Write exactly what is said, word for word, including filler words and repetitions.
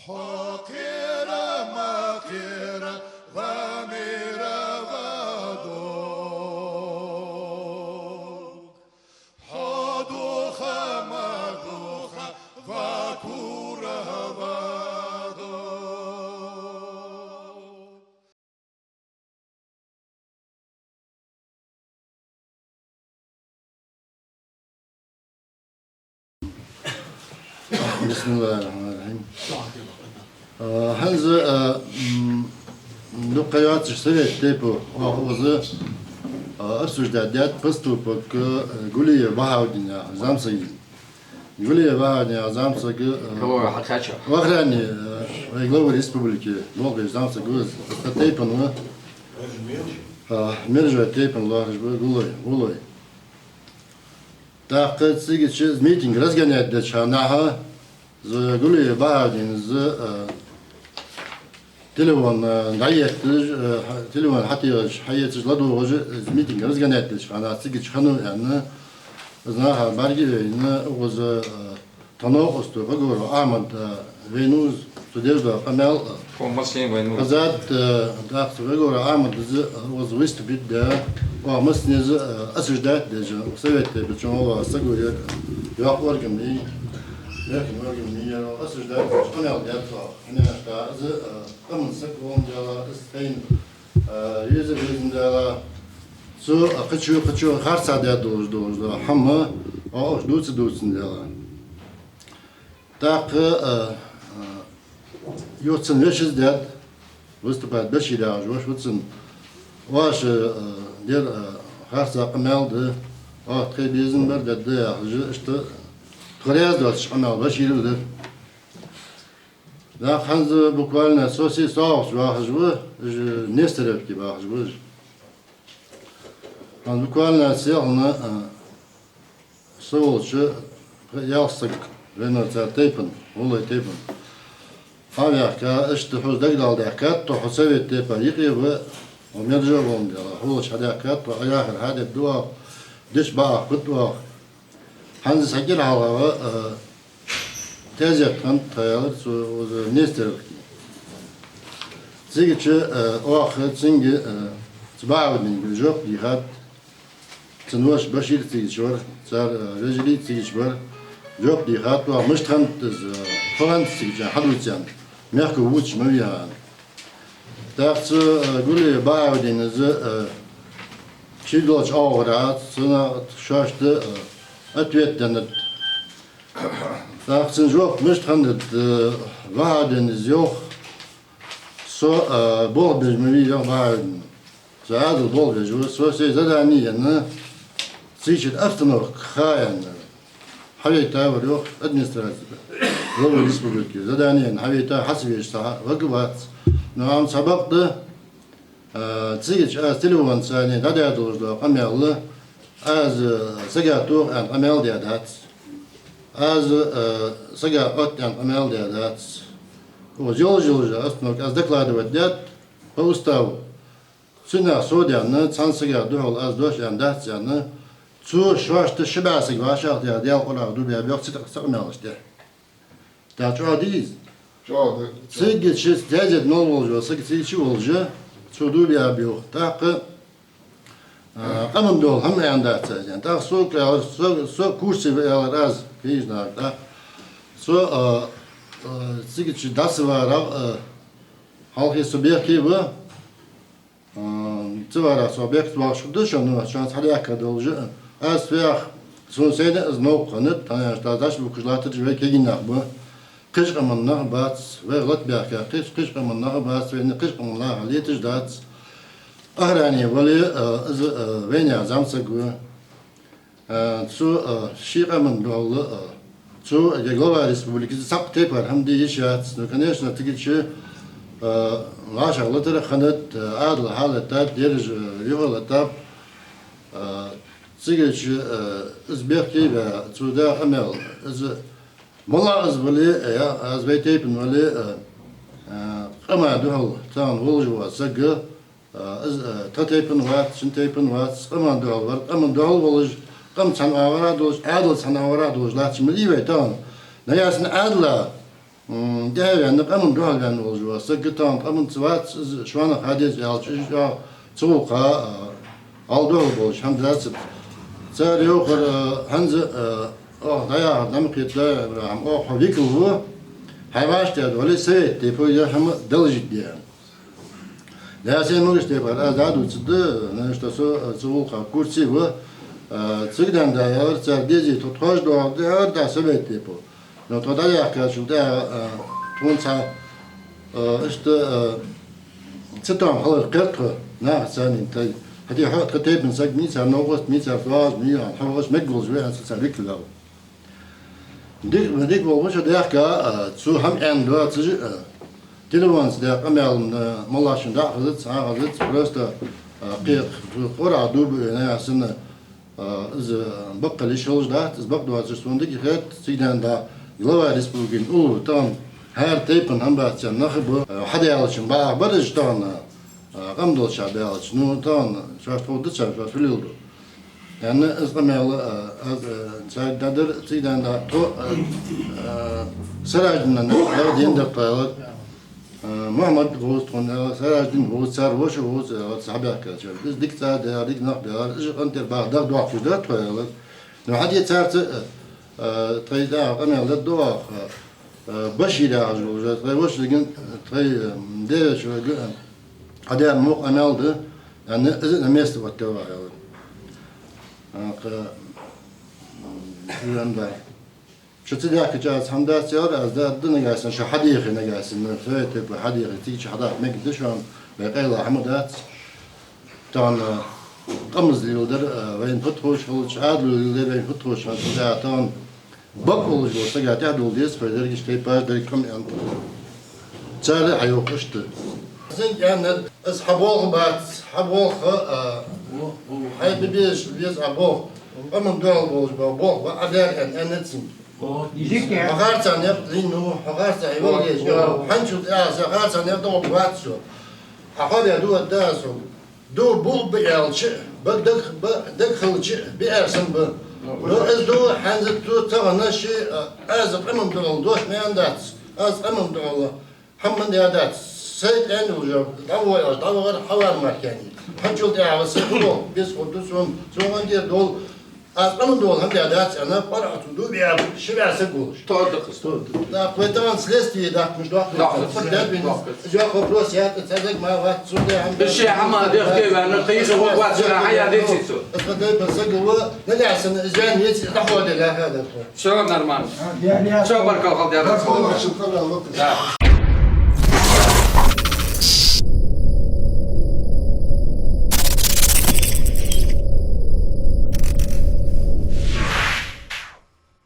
Хьо кхера ма кхера, ва мера ва дог. Хьо духа ма духа, ва кура ва дог. بسم الله الرحمن الرحيم. А, хӀанз, а, м, дукха йоацаш совет тейпов, а, укхаза, а, обсуждать даьд поступок, а, Гулиев Бахаудина зӀамсага. Гулиев Бахаудина зӀамсаг, а, Глава хьакхаьча. Вахрани, а, вай глава республики, болх беш зӀамсаг ва из, тха тейпан ва. А, Мержой тейпан лоархӀаш ва Гулой, Гулой. ТӀаккха цига чу из митинг разгонять деча хана, из Гулиев Бахаудина из, а, телефон, а, дӀаетташ, а, хьа-, телефон хьатӀаехаш, хьаетташ, ладувгӀаш, из митинг разгонять деча хана, цига чу хиннав аьнна, из наха бӀарга а вайна, укхаза, а, тха новкъосто Гагуров Ахьмад, а, вайнав из, цо деш дола къамаьл, а, Фу массане вайнав из? Хазад, а, тӀаккха цу Гагуров Ахьмада из, а, укхаза выступить даь, оаха массане из, а, осуждать деш, совет тейпан чу вола саг ва ер, йоккха орган я, верхний орган я ер, осуждать деш, къамаьл даьд цо. ХӀана аьлча из, а, къаман саг волча дела, из тайна, а, веза веза дела, цо, а, кхычо, кхычо харцахьа даь долаш, долаш дола хӀама, а, оаха дувца, дувца дела. ТӀаккха, а, а, юха цун вешийс даьд, выступать Башир яхаш воша ва цун. Оаш, а, дер, а, харцахьа къамаьл да, оаха тхоай безам бар дергда яхаш, иштта тхо раьза доацаш къамаьл Башира дар. ТӀаккха хӀанз буквально со се СаӀудовгӀа вахаш ва, из Нестеровке вахаш ва из. ХӀанз буквально селхан, а, со волча ялх саг венав цар тейпан, Гулой тейпан. Хьаваьхка, иштта хьо дагадоаладаьхкад тхо, хьо совет тейпан юкъе ва, хьо Мержой волча дела, хьо волча хьадаьхкад тхо, Ӏа яхар хьадергда оаха, дича бакъахьа хургда оаха. ХӀанз схьакӀира хьалха ва, а, тезет хиннад тха, аьлар цо, укхаза Нестеровке. Цига чу, а, оаха цунга, а, цу Бахаудинга жоп дийхад. Цун воша Башир цига чу вар, цар, а, вежарий цига чу бар. Жоп дийхад оаха, мишта хиннад из, а, фу хиннад цига чу хьадувца аьнна, мехка вувцаш ма вий хьо аьнна. ТӀаккха цу, а, Гулиев Бахаудина из, а, ший долча оагӀорахьа цунна шоашта, а, ответ деннад. ТӀаккха цун жоп мишта хиннад, а, Бахаудина из йоах, со, а, болх беш ма вий, йоах Бахаудина. Со Ӏаьдала болх беш ва, со сай задани енна, цигачара обстановка ха енна. Хьавайта вар, йоах, администраци главы республики. Задани енна хьавайта, хьа ца везаш цхьа ваг вац. Но амма цхьа бакъ да, а, цига чу аз телефонца царна дӀадаь долаш дола къамаьл, аз, а, сага тоха аьнна къамаьл даь дац. Аз, а, сага отт аьнна къамаьл даь дац. Укхаза йолаш-йолаш обстановка аз докладывать даьд по уставу. Цунах совдаьнна, цхьан сага духьал аз дош аьнна дац аьнна, цо шоашта ши бӀаь саг вӀашагӀтехар, Даьла Къуръан дув биаб йоах, цу тӀа-, цу къамаьлашта. ТӀаккха чӀоагӀа дий из? ЧӀоагӀа да. Цига чу, тезет мел волаш вола саг цига чу волаш, цо дув биаб йоах. ТӀаккха, а, къаман духьал хӀама аьнна дац аз аьнна. ТӀаккха сога аьлар, со, со курсе ва аьлар аз, книжнага, тӀаккха. Со, а, а, цига чу дӀа ца варагӀа, а, хьалхе со бехке ва, а, ца варагӀа со бехк ца боагӀаш хургда шоана, шоана хьадаьхка долаш а. Аз ваьха, сона сайна а из новкъа хиннад, хӀана аьлча дӀа дӀачубухкаш латтараш вай кегий нах ба. Кхыча къаман нах бац, вайх латабаьхка кхыча, кхыча къаман нах бац, вайна кхыча къаман наха леташ дац. Охране вале, а, из, а, вайнаьха зӀамсаг ва. А, цо, а, ший къаман духьал, а, цо, я глава республики, цхьаккха тайпара хӀама де йиш яц. Ну, конечно, цига чу, а, вӀашагӀлатар хиннад, а, Ӏаьдал хьалеттад, дерригаш, а, юхалаттаб. А, цига чу, а, из бехке а ваь, цо даь къамаьл, из моллагӀа из вале, я, аз вай тайпан вале, а, а, къама духьал тахан волаш вола саг, а, из, а, тха тайпан вац, шун тайпан вац, къама духьал вар, къама духьал волаш, къам цхьан оагӀорахьа долаш, Ӏаьдал цхьан оагӀорахьа долаш латташ ма дий вай тахан. Нагахьа санна Ӏаьдала М, тӀехьа ваьнна, къаман духьал ваьнна волаш вола саг тахан къаман ца вац, из шоана хьадеза аьлча, из чӀоагӀа ца гӀулакха, а, гӀалдухьал болаш хӀама дац. Цар йоахар, а, хӀанз, а, оаха дӀаяхар, дӀа ма кхета, ИбрахӀим, оаха хьо викал ва, хьай вӀаштӀехьа доале, совет тайпо ер хӀама доложить де аьнна. Даьсен могаш тайпара аз дӀадувцаргда, нанаш тӀа со, а, ца гӀулакха курсе ва, а, цига денз да аьлар, цар дезий тхо тхоаш доагӀаргда аьлар, да совет тайпо. Но тхо дӀаяхкачул тӀехьагӀа, а, тхона цхьа, а, иштта, а, цатоам хилар кхер тхо, нахаца царна тӀа. ХӀаьта хьо тха тайпан саг ма йий, цар новкъост ма йий, цар тоаӀаш ма йий, хьо вахаш мегаш ва аьнна, цар викал ваьв. Дика, дика волаш ва шо даьхка, а, цо хӀама аьнна доацаш, а, телефонца даь къамаьл-м моллагӀчунна дӀа а хазац, хьа а хазац, просто, а, кхе-, кхе-, къора дуба вена ясана, а, из баккхал йиш йолаш дац, из бакъ доацаш сона дика хет, цига денз да глава республикан уллув тахан хӀара тайпан хӀама бац аьнна нах ба, а, хьадаьлча бахьа бар уж тахан, а, къам долча баьлча, ну, тахан шоаш тховдда цар, шоаш фу леладу. Яьнна из къамаьл, а, аз, а, цаьрга дӀадир, цига денз да тхо, а, а, Сараждинна дагадена дар тхо аьлар. А, Мухьаммад вовз тхона аьлар, Сараждин вовз, цар воша вовз аьлар, цхьабаьхкачар. Из дика цӀа даьлар, дика нах баьлар, из къинтӀера баха дагадоаккхаш дар тхо аьлар. Ну, хӀаьта царца, а, а, тхоай тӀехьа къамаьл дергда оаха, а, Башир яхаш волча, тхоай вошас гин, тхоай, а, девешас гин, хьадаьр мукъа къамаьл да, яьнна, из а на место оттаваь аьлар. А, кхы, м, чуян дар. Шо ца даьхкача аз хӀама дац аьлар, аз да, да нагахьа санна, шо хьадехе нагахьа санна, совет тайпо хьадехе, цига чу хьадаккха мегаш да шоана, вай къайла хӀама дац. Тахан, а, къамаьл леладер, а, вайна фу тхоаш хилча, Ӏаьдало леладер вайна фу тхоаш хилча, тахан бакъ волаш вола сага тӀехьа дола деза, вай дерригаш тайпаш, деррига къам аьнна. Цар хьайоах иштта. Зинкъян, из хьа болх бац, хьа болх, а, хьай бе безаш веза хьа болх. Къаман духьал болаш бола болх ба, Ӏа бер аьнна, аьнна цунга. Хьо харцахьа никъ дийна, хьо харцахьа йолгеш, хьанчул тӀехьа са харцахьа никъ догӀа вац со. Хьа хьо де дуа да со. Ду бух ба аьлча, ба даг, ба даг хилча, биар санна ба. Но из ду хӀанз цу тахан ши, а, аз къаман духьал дош ма аьнна дац, аз къаман духьал хӀама ма де дац. Сай тӀен йолча, дӀавоагӀаш, дӀавахар хьавар мара кхы. Хьанчул тӀехьа са хӀама беза хургда сона, сона гӀан дер дола. Аз къаман духьал хӀама де дац аьнна, паргӀато дув биаб, ши бӀаь саг волаш. Тоадаккха, тоадаккха. Да, поэтому следствие даккха муш доккха. Доккха. Доккха. Из йоах вопрос яц, цхьа саг ма вац, цу де хӀама. Из ши хӀама дехке ваьнна, кхы йиша гӀо вац, хьая деций цо. Из ма дай ба саг ва, нагахьа санна из ваьнна еций, дӀахо де лаьха да. Всё нормально. Всё, баркал хал дер. Да.